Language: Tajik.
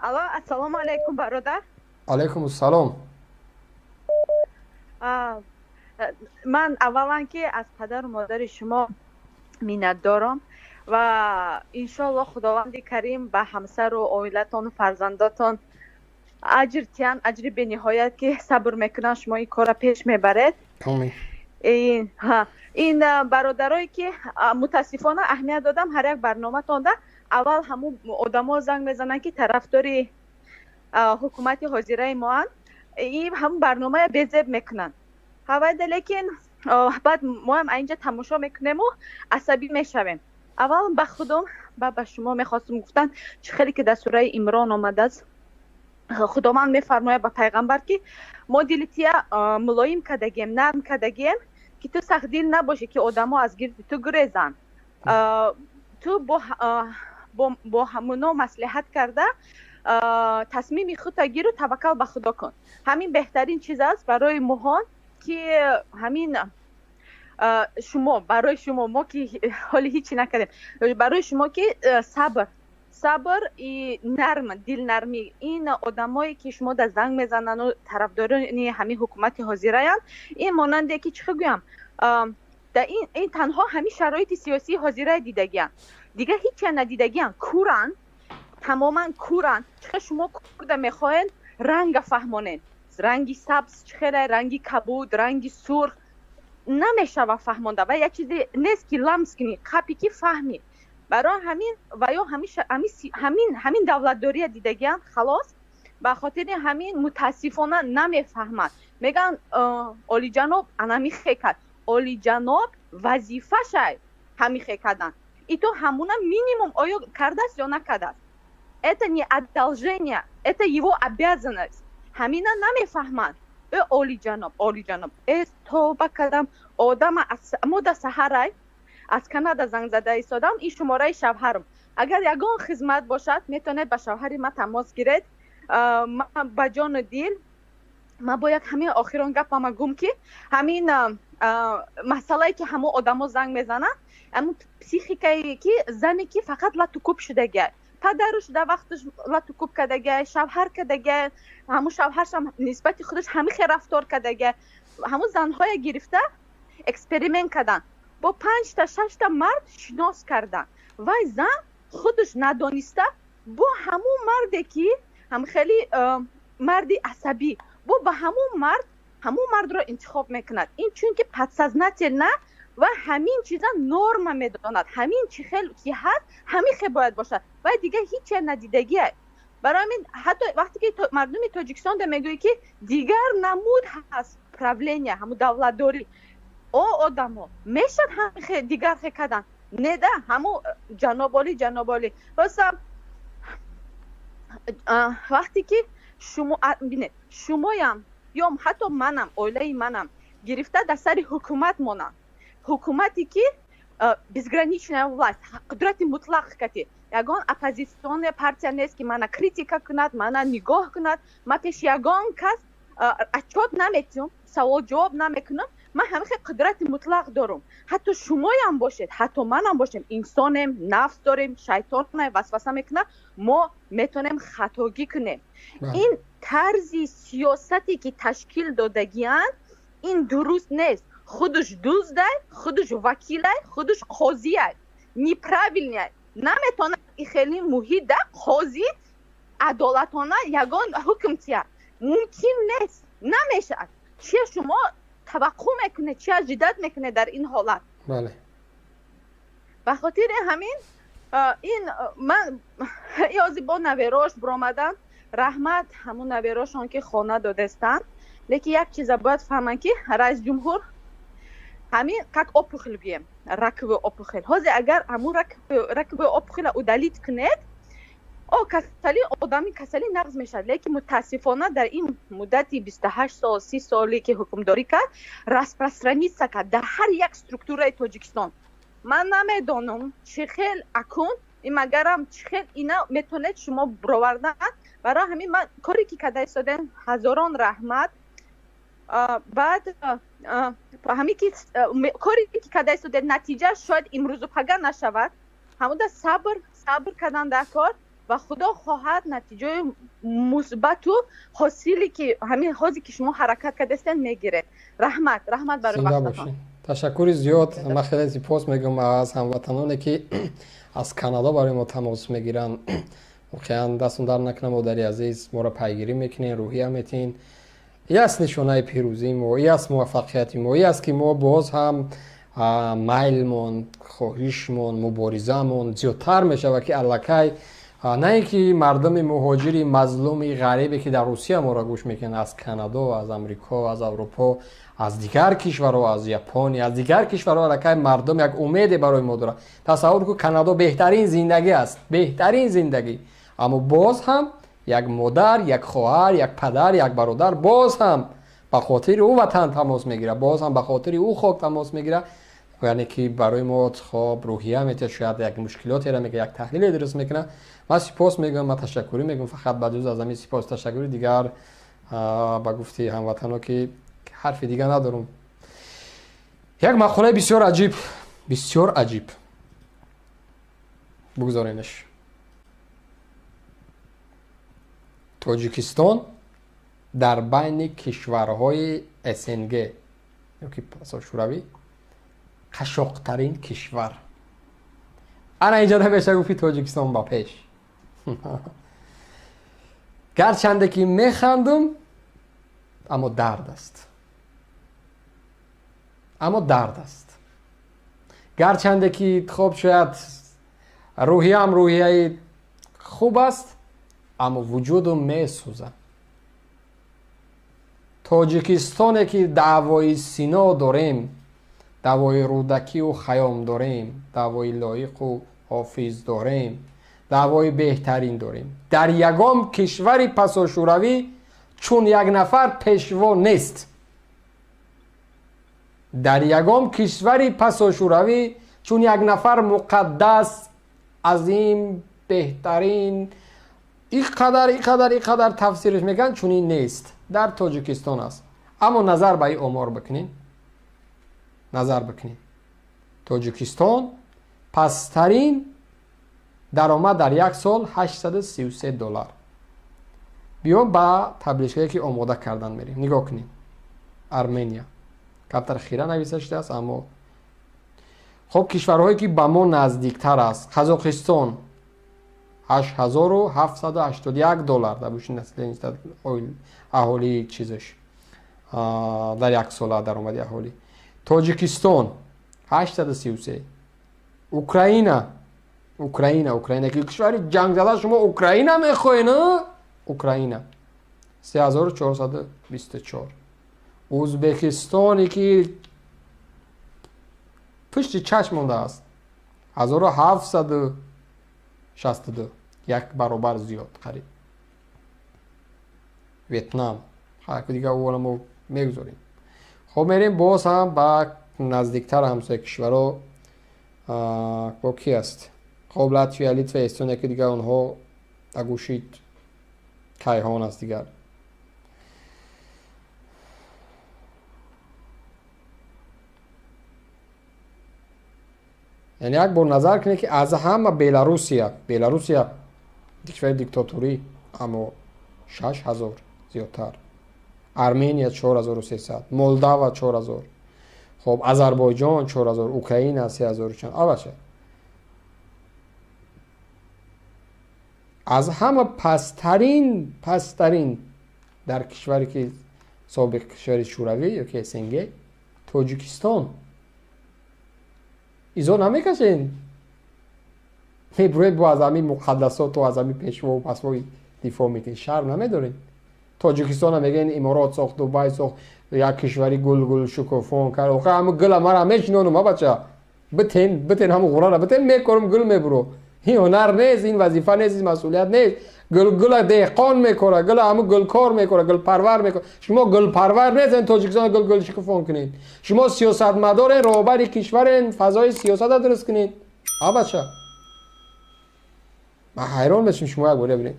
Алло, ассалому алайкум, бародар. Алайкум ассалом. Ман аввалан ки аз падару модари шумо миннатдорам ва иншоалло Худованди Карим ба ҳамсару оилатону фарзандотон аҷр тиҳанд, аҷри бениҳоят, ки сабр мекунанд, шумо ин корра пеш мебаред. Ин бародарое ки мутаассифона аҳамият додам, ҳар як барноматонда аввал ҳамун одамо занг мезананд, ки тарафдори ҳукумати ҳозираи моанд, ин ҳамун барномая безеб мекунанд ҳавайда. Лекин баъд моам инҷа тамошо мекунему асабӣ мешавем. Аввал ба худум ба шумо мехостум гуфтан, чӣ хеле ки дар сураи Имрон омадааст, Худованд мефармояд ба пайғамбар, ки мо дили тия мулоим кардагием, нарм кардагием, ки ту сахтдил набошӣ, ки одамо аз гирди ту гурезанд. Ту бо ҳамуно маслиҳат карда, тасмими худта гиру таваккал ба Худо кун. Ҳамин беҳтарин чиз аст барои моҳон, ки ҳамин шумо, барои шумо, мо ки ҳоли ҳичи накардем, барои шумо ки сабр, сабр и нарм, дилнармӣ. Ин одамое ки шумо да занг мезанану тарафдорони ҳамин ҳукумати ҳозираянд, ин монанде ки, чӣ гӯям, дар ин танҳо ҳамин шароити сиёсии ҳозирая дидагианд, дигар ҳичя надидагианд, кӯранд, тамоман кӯранд. Чӣ шумо кӯрда мехоҳед ранга фаҳмонед? Ранги сабз чӣ хеле, ранги кабуд, ранги сурх намешава фаҳмонда ва як чизе нест, ки ламс кунӣ, қапи ки фаҳмӣ. Барои ҳамин ва ё ҳамин давлатдория дидагианд, халос. Ба хотири ҳамин мутаассифона намефаҳмад. Мегӯянд, олиҷаноб анамихе кард. Олиҷаноб вазифашай ҳамихе кардан, и то ҳамуна минимум оё кардааст ё накардааст. Это не одолжение, это его обязанность. Ҳамина намефаҳманд. Э, олиҷаноб, олиҷаноб, э, тоба кардам. Одама мода саҳарай аз Канада занг зада истодам. Ин шумораи шавҳарам, агар ягон хизмат бошад, метавонед ба шавҳари ман тамос гиред. Ман ба ҷону дил. Ман бояд ҳамин охирон гапама гум, ки ҳамин масъалае ки ҳамон одамо занг мезананд, ҳамун психикае ки зане ки фақат лату кӯб шудагиай, падаруш дар вақташ лату кӯб кардагиай, шавҳар кардагиай, ҳамун шавҳаршам нисбати худаш ҳамин хел рафтор кардагиай, ҳамун занҳое гирифта эксперимент кардан, бо панҷта, шашта мард шинос кардан. Вай зан худаш надониста бо ҳамун марде ки ҳам хеле марди асабӣ бо ба ҳамун мард, ҳамун мардро интихоб мекунад. Ин чунки подсознательно ва ҳамин чиза норма медонад, ҳамин чӣ хел ки ҳаст, ҳамин хел бояд бошад. Вай дигар ҳичя надидагия. Барои ҳамин ҳатто вақте ки мардуми Тоҷикистон да мегӯяд, ки дигар намуд ҳаст правления, ҳамун давлатдорӣ, о одамо мешад ҳамин дигар хе кардан, не да ҳамун ҷаноболи, ҷаноболи. Роста, вақте ки шумо бинед, шумоям ё ҳатто манам, оилаи манам гирифта дар сари ҳукумат монанд, ҳукумате ки безграничная власть, қудрати мутлақ кати, ягон оппозиционная партия нест, ки мана критика кунад, мана нигоҳ кунад, ман пеши ягон кас отчёт наметиҳам, савол ҷавоб намекунам, ман ҳамин хел қудрати мутлақ дорам. Ҳатто шумоям бошед, ҳатто манам бошем, инсонем, нафс дорем, шайтон васваса мекунад, мо метавонем хатогӣ кунем. Ин тарзи сиёсате ки ташкил додагианд, ин дуруст нест. Худаш дуздай, худаш вакилай, худаш қозиай, неправильный. Наметавонад хеле муҳитда қозӣ адолатона ягон ҳукм тиҳад, мумкин нест, намешавад. Чия шумо таваққӯъ мекунед, чи ожидать мекунед дар ин ҳолат? Бале. Ба хотири ҳамин ин ман ёзи бо наверош биромадан, раҳмат ҳамун наверошон, ки хона додестанд. Лекин як чиза бояд фаҳманд, ки раисҷумҳур ҳамин как опухоль гӯем, раковый опухоль. Ҳозир агар ҳамун раковый опухоль удалить кунед, о касали, одами касалӣ нағз мешавад. Лекин мутаассифона дар ин муддати 28 сол, 30 соле ки ҳукмдорӣ кард, распространиться кард дар ҳар як структураи Тоҷикистон. Ман намедонам, чӣ хел акун имагарам, чӣ хел ина метавонед шумо бировардан. Барои ҳамин ман коре ки карда истодем, ҳазорон раҳмат. Баъд ҳамин ки коре ки карда истодем, натиҷа шояд имрӯзу пага нашавад. Ҳамуда сабр, сабр кардан дар кор. Ва худо хоҳад, натиҷаи мусбату ҳосиле ки ҳамин ҳозе ки шумо ҳаракат кардастен, мегиред. Раҳмат, раҳмат барои вақтатон. Ташаккури зиёд. Ман хеле сипос мегӯям аз ҳамватаноне, ки аз Канадо барои мо тамос мегиранд. Воқеан, дастон дар накунам, модари азиз, моро пайгирӣ мекунед, рӯҳия метиҳед. И аст нишонаи пирӯзии мо, и аст муваффақияти мо, и аст ки мо боз ҳам майлмон, хоҳишмон, муборизаамон зиёдтар мешавад, ки аллакай на ин ки мардуми муҳоҷири мазлуми ғарибе, ки дар Русия моро гӯш мекунанд, аз Канадо, аз Амрико, аз Аврупо, аз дигар кишварҳо, аз Япония, аз дигар кишварҳо аллакай мардум як умеде барои мо дорад. Тасаввур кун, Канадо беҳтарин зиндагӣ аст, беҳтарин зиндагӣ, аммо боз ҳам як модар, як хоҳар, як падар, як бародар боз ҳам ба хотири ӯ ватан тамос мегирад, боз ҳам ба хотири ӯ хок тамос мегирад. Яъне ки барои мо хоб рӯҳия метиҳад, шояд як мушкилотеро мегӯяд, як таҳлиле дуруст мекунад. Ман сипос мегӯям, ман ташаккурӣ мегӯям. Фақат ба ҷуз аз ҳамин сипос, ташаккури дигар, ба гуфти ҳамватано, ки ҳарфи дигар надорам. Як мақолаи бисёр аҷиб, бисёр аҷиб, бигзоренаш. Тоҷикистон дар байни кишварҳои СНГ ёки шӯравӣ қашоқтарин кишвар. Ана инҷа намеша гуфт, ки Тоҷикистон ба пеш. Гарчанде ки механдум, аммо дард аст, аммо дард аст. Гарчанде ки хоб шояд рӯҳиям рӯҳияи хуб аст, аммо вуҷудум месӯзад. Тоҷикистоне ки даъвои Сино дорем, даъвои Рӯдакию Хаём дорем, даъвои Лоиқу Ҳофиз дорем, даъвои беҳтарин дорем, дар ягон кишвари пасошӯравӣ чун як нафар пешво нест. Дар ягон кишвари пасошӯравӣ чун як нафар муқаддас, азим, беҳтарин, ин қадар, ин қадар, ин қадар тафсирш мекунанд, чунин нест, дар Тоҷикистон аст. Аммо назар ба ин омор бикунем, назар бикунем, Тоҷикистон пасттарин даромад дар як сол 833 доллар. Биё, ба табличкае, ки омода кардан мерем, нигоҳ кунем. Армения камтар хира нависта шудааст, аммо хоб, кишварҳое ки ба мо наздиктар аст: Қазоқистон 8781 доллар дар буши аҳолии чизаш дар як сола даромади аҳолӣ, Тоҷикистон 833, Украина, Украина, Украина ки кишвари ҷангзада, шумо Украина мехоҳед, Украина 3424, Ӯзбекистоне ки пушти чашм мондааст, 1762, як баробар зиёд қариб, Ветнам дигар ӯро мо мегузорем. Хоб, мерем боз ҳам ба наздиктар ҳамсоя кишварҳо. Бо ки аст? Хоб, Латвия, Литва, Эстония, ки дигар онҳо дар гӯши кайҳон аст дигар. Яъне як бор назар кунед, ки аз ҳама Беларусия, Беларусия кишвари диктаторӣ, аммо 6000 зиёдтар, Армения 4300, Молдава 4000, хоб, Озарбойҷон 4000, Украина 3000 чанд. Абаша, аз ҳама пасттарин, пасттарин дар кишваре ки собиқ кишвари шӯравӣ ёки СНГ, Тоҷикистон. Изо намекашен, мебуред, бо аз ҳамин муқаддасоту аз ҳамин пешвову пасвои дифоъ мекунед, шарм намедоред? Тоҷикистона мегӯен Иморот сохт, Дубай сохт, як кишвари гулгул шукуфон кард. Охир ҳамн гула мара мешинонум, бача, битен, битен, ҳамн ғурара битен, мекорум, гул мебуро. Ин ҳунар нест, ин вазифа нест, ин масъулият нест. Гулгула деҳқон мекора, гула ҳамн гулкор мекора, гулпарвар мекора. Шумо гулпарвар нестен, Тоҷикистона гулгул шукуфон кунед. Шумо сиёсатмадорен, роҳбари кишварен, фазои сиёсата дуруст кунед. А бача, ман ҳайрон мешум, шумо як бор бибинед.